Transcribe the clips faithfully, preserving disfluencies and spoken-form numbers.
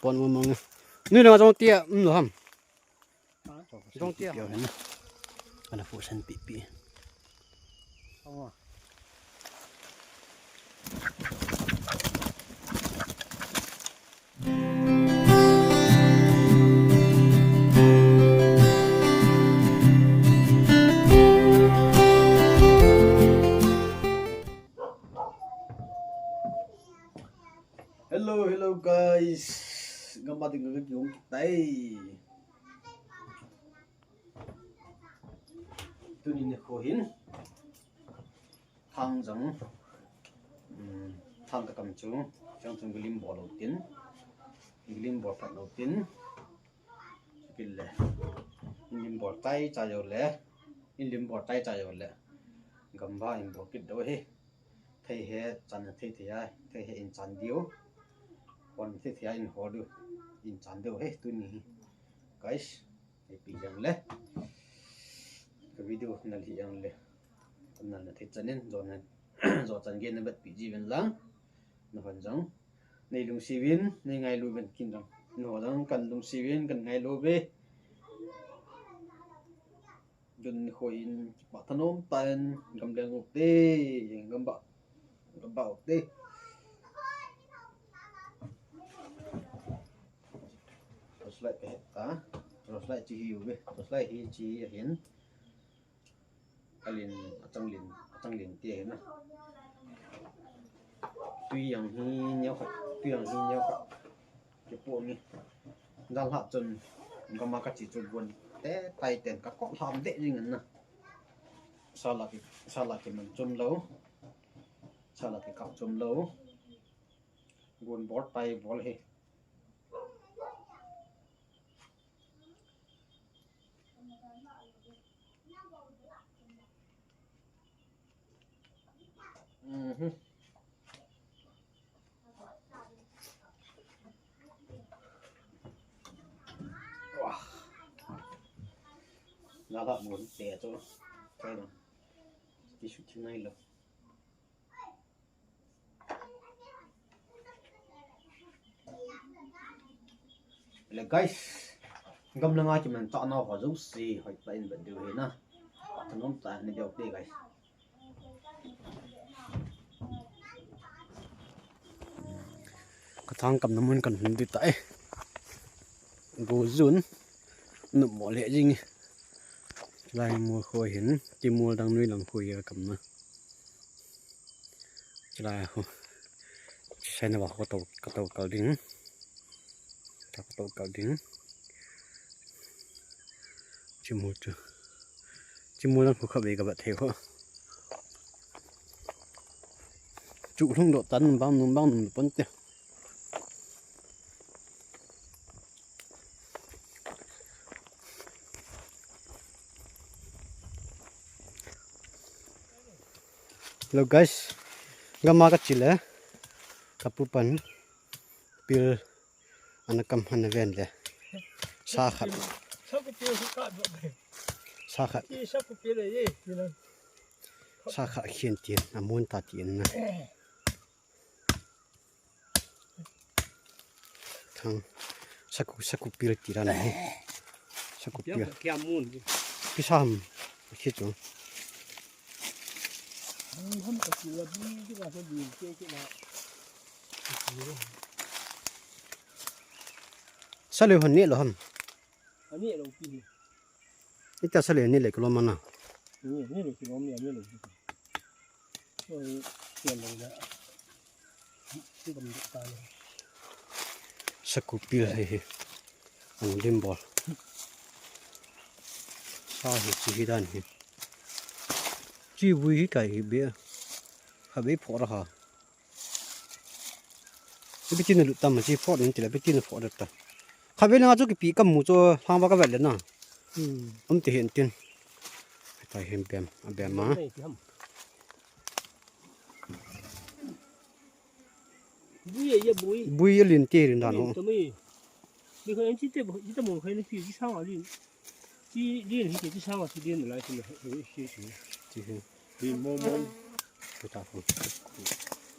pon mong mong. Nui langa jong tia, um, lo ham. Jong tia. Ana pu san pi pi. Hello, hello guys. Gam a ding ka kihung kit tai. Tuni nikho hin thang jong, um, thang ka kam chu, chang chung gilim bol lou tin, gilim bol phat lou tin, kile, gilim bol tai cha yo le, gilim bol tai cha yo le, gam a in bol kit dou hi. Thei he chan thei thei a, thei he in chan diu. Hon thei thei a in ho diu. In chan diu he tuni hi. Guys, ei pi jang le. Ka video na li jang le. Tamna na thei chan in, jo na, jo chan gen na bet pi ji ven lang. Na hon jang. Nei lungsi vin, nei ngailu vin kin jang. Na ho jang kan lungsi vin, kan ngailu ve. Tuni nikho in kipa thanom tah in gam leng u te, gam ba, gam ba u te. Torchlight ka het ta, torchlight chi hi u ve, torchlight hi chi hi ahin. Alin, achang lin, achang lin te ahin a. Tui jang hi neo khat, tui jang hi neo khat. Kipu nge. Dalha chun gam a kache chu gon te tai ten ka kol ham de jing na. Sala ki, sala kiman chom lou. Sala kikap chom lou. Gon bol tai bol hi. Mhm. Wah. Nala mun te chu. Kai no. Ti su ti nai lo. Le guys, gam langa kiman chah nau ho jouse, hoi pa in ban diu hi na. Thanom tah in nei diu te guys. Ka thang kamna mun kan hung di ta e. Go jun. Numo le jing. Lai mo kho hin, ti mo dang nui lang kho ya kamna. Chulai ho. Chai na ba ho to, ka to kal ding. Ka to kal ding. Chimu chu. Chimu lang khu kha ve ka ba thei ho. Chu lhung do tan bang num bang num pon te. Hello guys, gam a kache le, kapu pan, pil, ana kam ana ven le, sa khat, sa khat, sa khat khen tin, amun ta tin na. Thang, saku, saku pil ti dan hi. Saku pil. Kia mun. Kisam. Kitu. Sale hon ne lo ham. Ani lo pi. Ita sale ni le kilo mana. Ni, ni le kilo mi, ani le pi. Oi, kian lo da. Ti kam ta ni. Saku pil hi hi. Ang lim bol. Sa hi chi hi dan hi. Chi vui hi kai hi be. Ha be pho ra ha. Ipi tin na lut tam chi pho din ti la, ipi tin na pho da ta. Kha be na chu kipi kam mu chu hang ba ka vet le na. Hmm. Um ti hin tin. Tai hin bem, a bem ma. Nei ti ham. Bui ye, ye bui. Bui ye lin ti rin dan ho. Lin to mi. Ni kha en chi te bo, chi te mo kha ni chi, chi sang a lin. Chi lin hi te chi sang a chi lin lai chi na. Chi chi. Chi hi. Lin mo mo. Ko ta ko.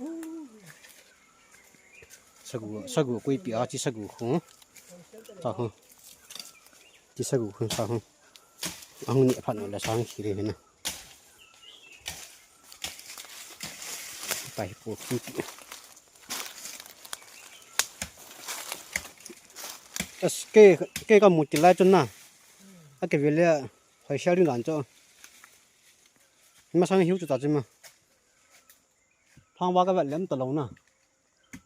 Oh. Sagu, sagu kuipi a, chi sagu khu. Sa khu. Chi sagu khu sa khu. Ahung ni phat no le sang khi re na. Pai pu kuipi. As ke, ke ka mu ti lai chun na. A ke vele, hoi share ding dan cho. Masang hiu chu ta chi ma. Thang va ka vet lem ta lo na.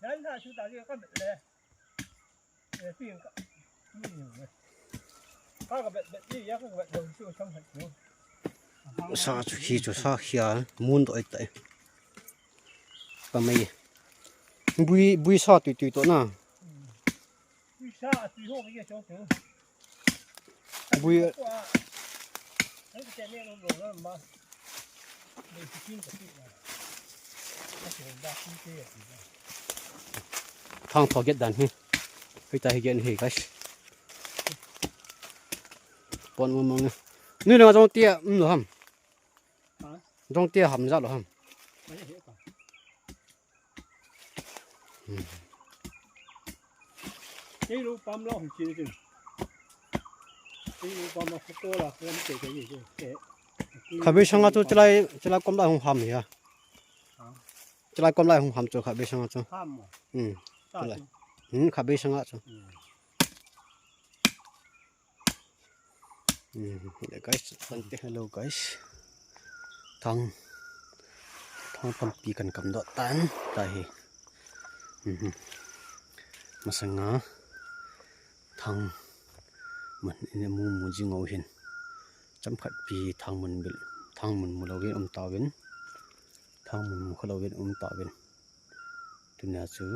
Dan ha chu ta ka vet le. Eh, pi ka. Ni ni. Ka ka vet vet ni ya ka vet lo chu sam ha chu. Sa chu khi chu sa khia mun doi tai. Pa mai. Bui, bui sa tui tui to na. Bui sa tui ho ka ye chong chu. Bui. Thang tho get dan hi. Hoi ta hi get hi, guys. Pon mo mo ni. Ni na jong tia, um, lo ham. Ha? Jong tia ham ja lo ham. Mai he ka. Hmm. Kei lo pam lo hung chi ni. Kei lo pam lo ko la ko ni ke ke ni ke. Khabe sanga chu chilai, chilai kom lai hung ham ya. Ha? Chilai kom lai hung ham chu khabe sanga chu. Ham mo. Hmm. Ta chilai chu. Hmm, khabe sanga chu. Hmm. Hmm, hello guys, tante, hello guys. Thang, thang tampi kan kam doh tan, ta hi. Hmm. Masanga, thang, mun in mu mu jing u hin. Chomkhat pi thang mun bil, thang mun mu lo vin um ta vin. Thang mun mu kha lo vin um ta vin. Tunia chu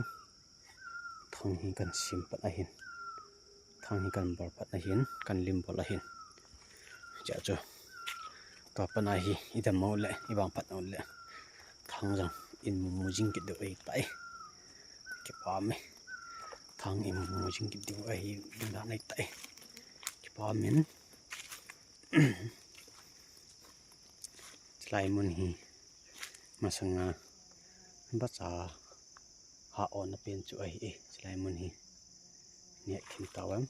thang hi kan sim pat ahin. Thang hi kan bol pat ahin, kan lim bol ahin. Chia chu. Tua pat a hi, i dam u le, i vang pat u le. Thang jong in mu mu jing kit diu ahi tai. Kipah e. Thang in mu mu jing kit diu ahi, ding dan ahi tai. Kipah e. Chilai mun hi masanga bacha ha on a pen chu ahi e, chilai mun hi. Neh thim tau em.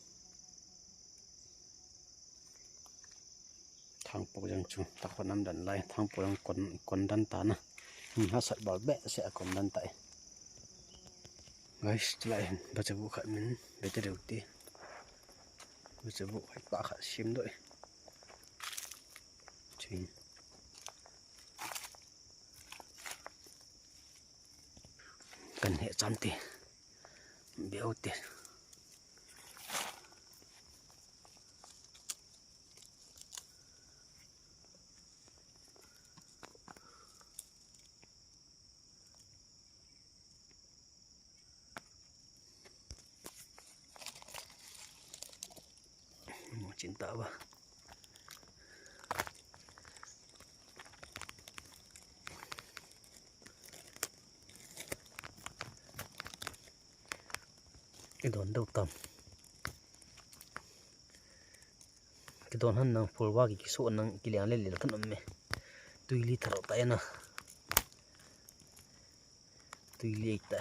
Thang po jang chu, ta kon nam dan lai, thang po jang kon, kon dan ta na. Ni ha sat bal be se a kon dan ta e. Guys, chilai hin, bacha bu khat min, be te deu ti. Bacha bu khat pa khat sim doi. Chin. Kan he chan ti. Beu ti. Mo chin ta ba. Kidon deu tam. Kidon han nang phul va ki kiso nang kilian le lel kan um me. Tui li tharo ta ena. Tui li ta.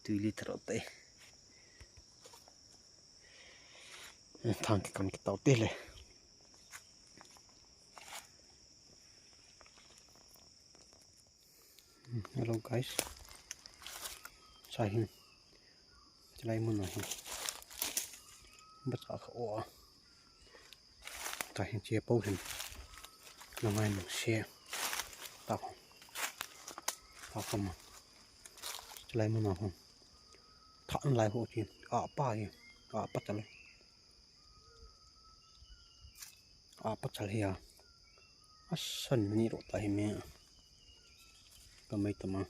Tui li tharo ta. Thang ki kam ki tau te le. Hello guys. Sa hin. Chilai mun a hin. Bacha kha o a. Ta hin che po hin. Na mai nu se. Ta ko. Ta ko ma. Chilai mun a hin. Tha an lai ho chin. A pa hin. A pa chal. A pa chal hi a. A san ni ro ta hi me. Ka mai ta ma.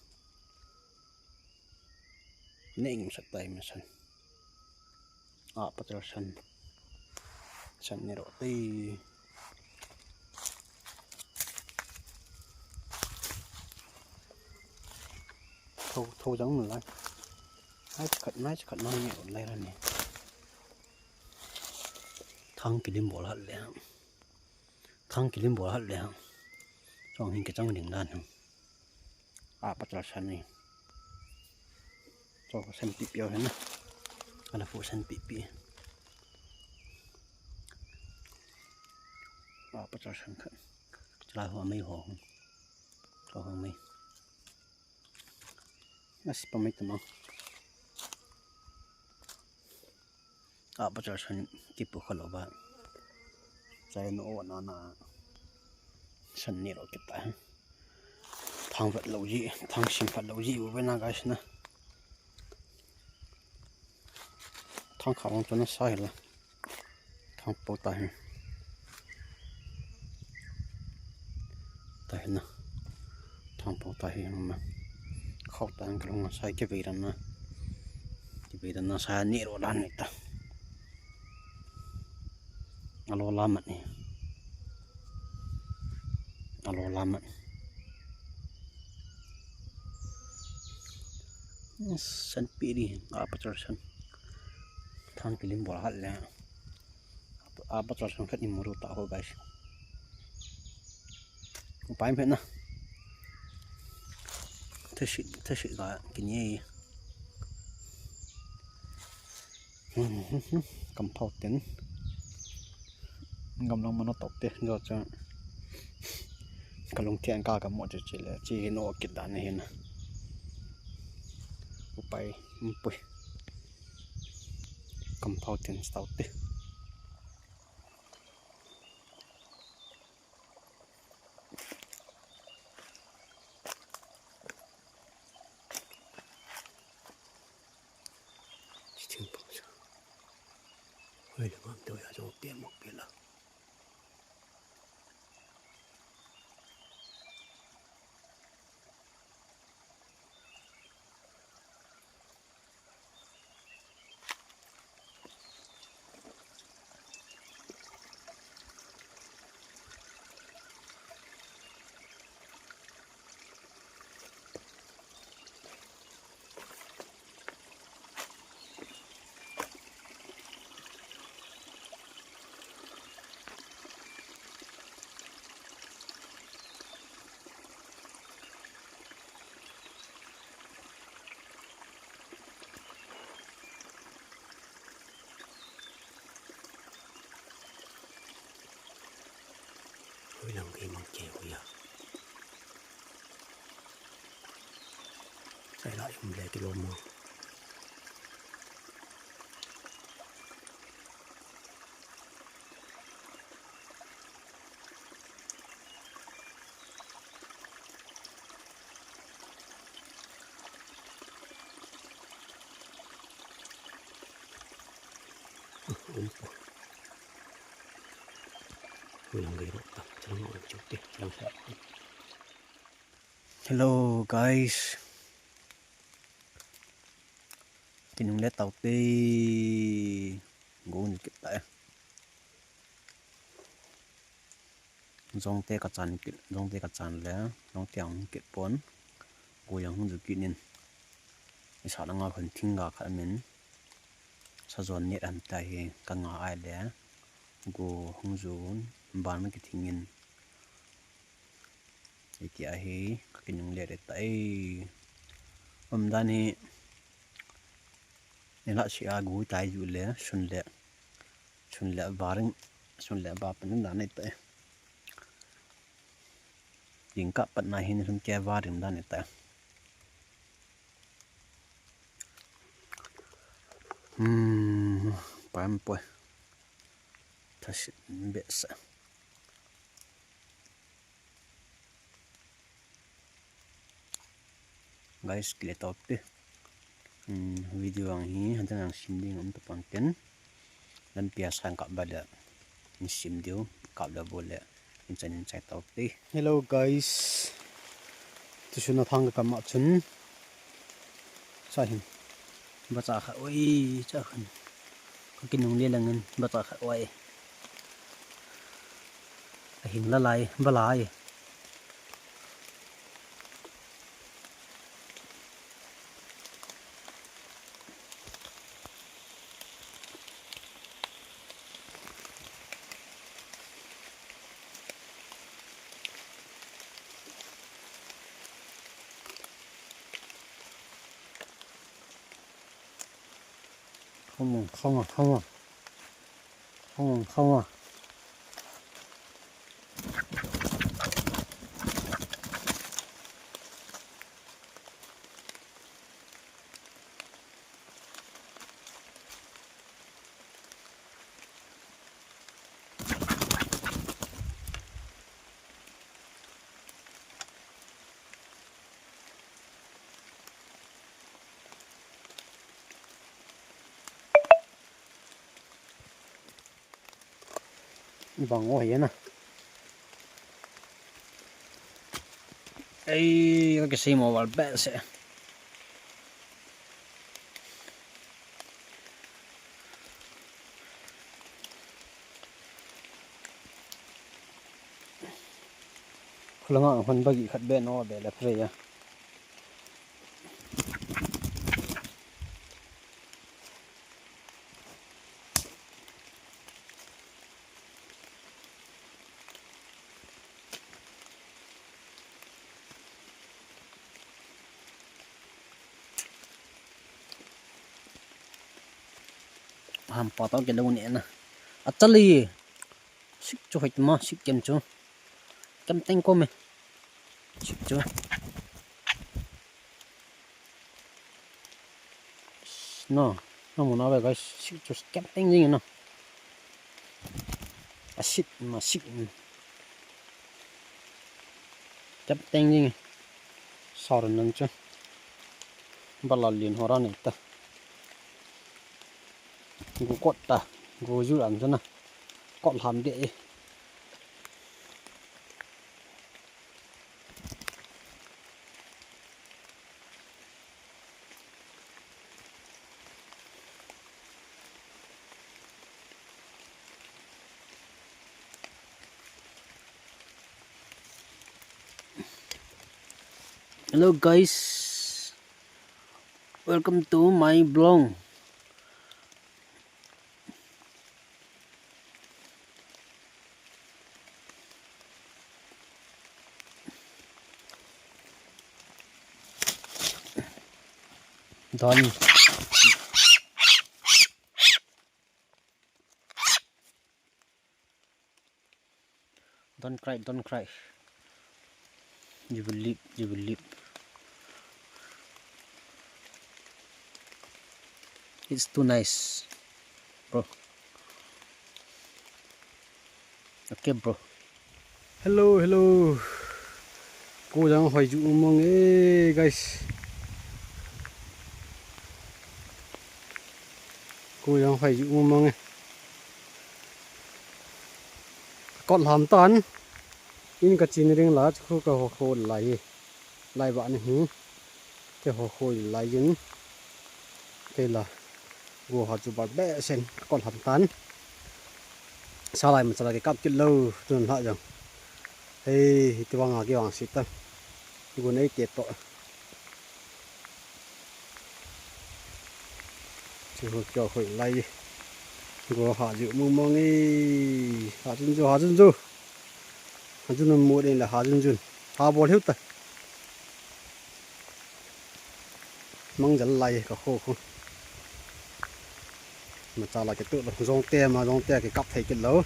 Ne ing sat ta hi me san. A pa chal san. San ni ro ta hi. Tho, tho jang lai. Nai khat, nai khat nang ni ro lai ra ni. Thang kilim bol hat le. Thang kilim bol hat le. Chong hin kichang ding dan. A pa chal san ni. Cho ka san pipi aw hen na. Ala fu san pipi. Apacha san khat. Chala ho mei ho. Cho ho mei. As pa mei tama. Apacha san kipu kha lou ba. Chai no o na na. San ni lo kita. Thang vat lou ji, thang sim vat lou ji, u ve na guys na. Thang kha wang chana sa hi la. Thang po ta hi. Ta hi na. Thang po ta hi ma. Khau ta ang kalung sa ki ve ran na. Ki ve ran na sa ni ro dan ni ta. Alo lamat ni. Alo lamat. San piri, apacha san. Thang kilim bol hat le. Apacha san khat imuru ta ho guys. Upai phe na. Thasit, thasit ga kini. Kam phau ten. Gam lang mano tok te, jo cha. Kalung thian ka ka mo che che le, chi hin o kit dan hin. Upai, umpui. Kam phau ten stau te. Chi thing pang sa. Hoi le ngam te ya jong te mok pe la. Hoi lang kei mang kei hoi a. Sai la um le kilo mo. Hello guys. Kinung le tau te. Go ni kit ta e. Jong te ka chan kit, jong te ka chan le, jong te ang kit pon. Go yang hung ju kit nin. Isa na nga khun thing ga khat min. Sa jon net ham ta hi ka nga ai le. Go hung ju ban ma ki thing in. Iti ahi, ka kinung le re ta e. Um dan hi, ni la si a gu tai ju le, sun le, sun le varing, sun le va pan dan ta e. Ding ka pat na hin sun ke varing dan ta e. Hmm, pam poi. Thasit behseh. Guys, kile tau te. Hmm, video ang hi, hanjang ang sim ding um tapang ken. Lampi a sang kap ba le. In sim diu, kap le bo le. In chan in chai tau te. Hello guys. Tu sun a thang ka kap ma chun. Sa hin. Bacha khat oi, cha khan. Ka kinung le lang in bacha khat oi. A hing la lai, ba lai. Come on, come on, come on. Come on, come on. Bang o hian a. Ei, ka kisei mo val behseh. Khulanga hon bagi khat be no be le phre ya. Ham pa to ke lo ne na. A chali. Sik chu hoi ma, sik kem chu. Kem teng ko me. Sik chu. No, no mu na ve guys, sik chu kem teng jing no. A sik ma sik. Kem teng jing. Sor nan chu. Bala lin hora nei ta. Gu kot ta, gu ju an chu na. Kot lam de e. Hello guys, welcome to my blog. Done. Don't cry, don't cry. You will live, you will live. It's too nice, bro. Okay, bro. Hello, hello. Ko jang hoi ju mong e, guys. Ko jang hoi ju mong e. Kot lam tan. In ka chin ring la chu ka ho ho lai. Lai ba ni hi. Ke ho ho lai jin. Ke la. Go ha chu ba be sen kot lam tan. Salai ma salai ke kap kit lo tun la jang. Hei, hiti vang a kivang si ta. Gu nei te to. Chu ho kyo hoi lai. Gu ha ju mong mong e. Ha jun ju, ha jun ju. Ha jun mu ding la ha jun jun. Ha bol hiu ta. Mang jal lai ka kho kho. Ma cha la ke tu lo jong te ma jong te ke kap thei ke lo.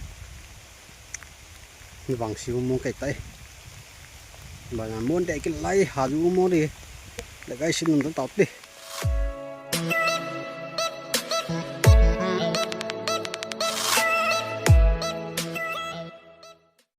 Ni vang si mong kai tai. Ba na mon de ke lai ha ju mong de. Le kai sin nun tau te.